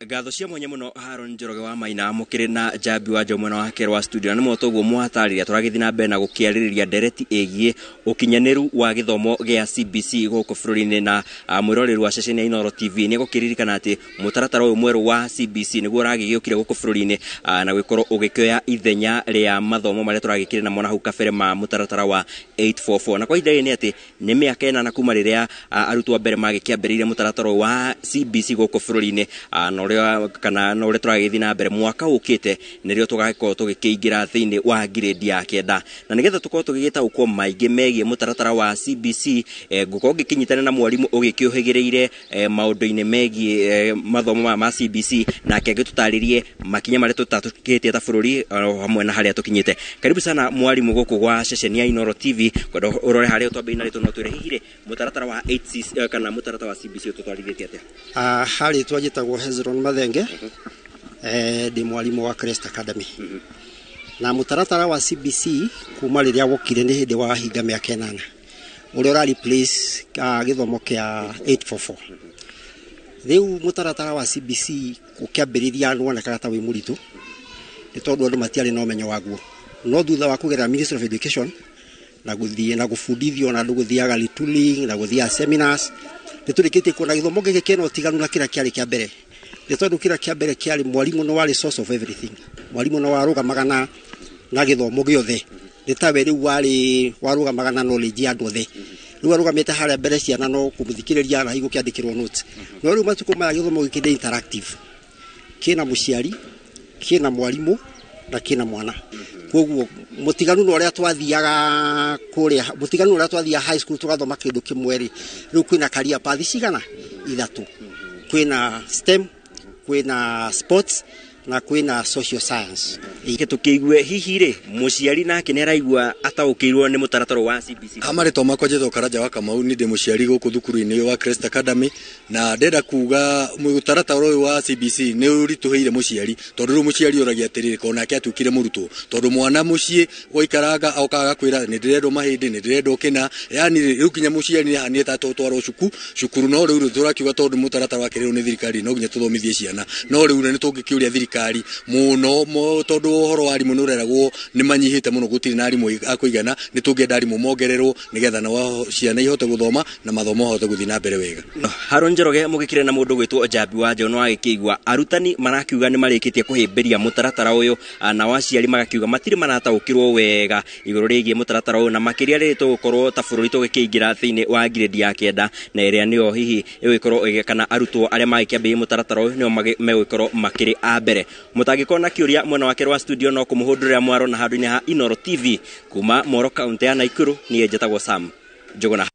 Ngatho cia mwanya muno Haron Njoroge wa Maina, mukiri na Njambi wa Njaũ mwena wa kerĩ wa studio. Na nĩmo toguo mwatarĩria, tũragĩthiĩ na mbere na gũkĩarĩrĩria ndereti ĩgiĩ ũkinyanĩru wa gĩthomo gĩa CBC gũkũ bũrũri-inĩ. Na mwĩroreri wa ceceni ya Inooro TV nĩ egũkĩririkana atĩ mũtaratara ũyũ mwerũ wa CBC nĩguo ũragĩgĩũkire gũkũ bũrũri-inĩ na gũgĩkorwo ũgĩkĩoya ithenya rĩa mathomo marĩa tũragĩkire namo na hau kabere ma mũtaratara wa 844. Na kwa ihinda rĩrĩ nĩ atĩ nĩ mĩaka 8 kuma rĩrĩa arutwo a mbere magĩkĩambĩrĩirie mũtaratara ũyũ wa CBC gũkũ bũrũri-inĩ, na ũrĩa kana na ũrĩa tũragĩthiĩ na mbere, mwaka ũkĩte nĩrĩo tũgagĩkorwo tũgĩkĩingĩra thĩinĩ wa ngirĩndi ya 9. Na nĩgetha tũkorwo tũgĩgĩtaũkwo maingĩ megiĩ mũtaratara wa CBC, ngũkorwo ngĩkĩnyitana na mwarimũ ũgĩkĩũhĩgĩrĩire maũndũ-inĩ megiĩ mathomo maya ma CBC, nake agĩtũtarĩrie makinya marĩa tũtatũkĩtie ta bũrũri o hamwe na harĩa tũkinyĩte. Karibu sana mwarimu gũkũ gwa ceceni ya Inooro TV. Kwenda ũrore harĩa ũtwambĩrĩirie na rĩtwa, no twĩre hihi rĩ, mũtaratara wa 8C kana mũtaratara wa CBC ũtũtwarithĩtie atĩa? Harĩtwa njĩtagwo Hezron Mathenge, ndĩ mwarimũ wa Crest Academy. Na mũtaratara wa CBC kuma rĩrĩa wokire nĩ hĩndĩ wahinga mĩaka 8, ũrĩa ũra replace gĩthomo kĩa 844. Rĩu mũtaratara wa CBC ũkĩambĩrĩria nĩwonekaga ta wĩ mũritũ, nĩ tondũ andũ matiarĩ na ũmenyo waguo. No thutha wa kũgerera Ministry of Education na gũthiĩ na gũbundithio na andũ gũthiaga retooling na gũthiaga seminars, nĩ tũrĩkĩtie kuona gĩthomo gĩkĩ kĩna ũtiganu na kĩrĩa kĩarĩ kĩa mbere, nĩ tondũ kĩrĩa kĩa mbere kĩarĩ mwarimũ nĩ warĩ source of everything. Mwarimũ nĩ warũgamaga na gĩthomo gĩothe, nĩ tawe rĩu warĩ warũgamaga na knowledge ya andũ othe. Rĩu arũgamĩte harĩa mbere, ciana no kũmũthikĩrĩria na hihi gũkĩandĩkĩrwo notes. No rĩu matukũ maya gĩthomo gĩkĩ nĩ interactive, kĩna mũciari, kĩna mwarimũ na kĩna mwana. Koguo mũtiganu na ũrĩa twathiaga kũrĩa, mũtiganu na ũrĩa twathiaga high school tũgathoma kĩndũ kĩmwe rĩ, rĩu kwĩna career path cigana ithatũ: kwĩna STEM, kwĩna sports na kwĩna social science. Ike tũkĩigue hihi rĩ, mũciari nake nĩ araigua ataũkĩirwo nĩ mũtaratara wa CBC. Marĩtwa makwa njĩtwo Karanja wa Kamau, nĩ ndĩ mũciari gũkũ thukuru-inĩ wa Crest Academy, na ndenda kuga mũtaratara ũyũ wa CBC nĩ ũritũhĩire mũciari, tondũ rĩu mũciari oragia atĩrĩrĩ, ko nake atuĩkire mũrutwo, tondũ mwana mũciĩ gwaikaranga okaga kwĩra nĩ ndĩrendwo mahĩndĩ, nĩ ndĩrendwo kĩna, yani rĩu nginya mũciari nĩ ahanire ta tũtwarwo cukuru. No rĩu tũrakiuga tondũ mũtaratara wakĩrĩrwo nĩ thirikari, no nginya tũthomithie ciana. No rĩu nĩ tũngĩkĩũria thirikari mũno tondũ ũhoro wa arimũ nĩ ũreragwo nĩ manyihĩte mũno, gũtirĩ na arimũ a kũigana. Nĩ tũngĩenda arimũ mongererwo nĩgetha nao ciana ihote gũthoma na mathomo mahote gũthiĩ na mbere wega. Haron Njoroge, mũgĩkire na mũndũ gwĩtwo Njambi wa Njaũ, nĩ wagĩkĩigua arutani marakiuga nĩ marĩkĩtie kũhĩmbĩria mũtaratara ũyũ, nao aciari magakiuga matirĩ marataũkĩrwo wega igũrũ rĩgiĩ mũtaratara ũyũ, na makĩria rĩrĩ tũgũkorwo ta bũrũri tũgĩkĩingĩra thĩinĩ wa ngirĩndi ya 9, na ĩrĩa nĩyo hihi ĩgũgĩkorwo kana arutwo arĩa magĩkĩambĩrĩria mũtaratara ũyũ nĩo megũgĩkorwo makĩrĩ a mbere. Mũtangĩkorwo na kĩũria mwena wake wa studio, no kũmũhũndũrĩra mwaro na handũ-inĩ ha Inooro TV kuma Moro, kaunti ya Naikuru. Niĩ njĩtagwo Sam Njũgũna.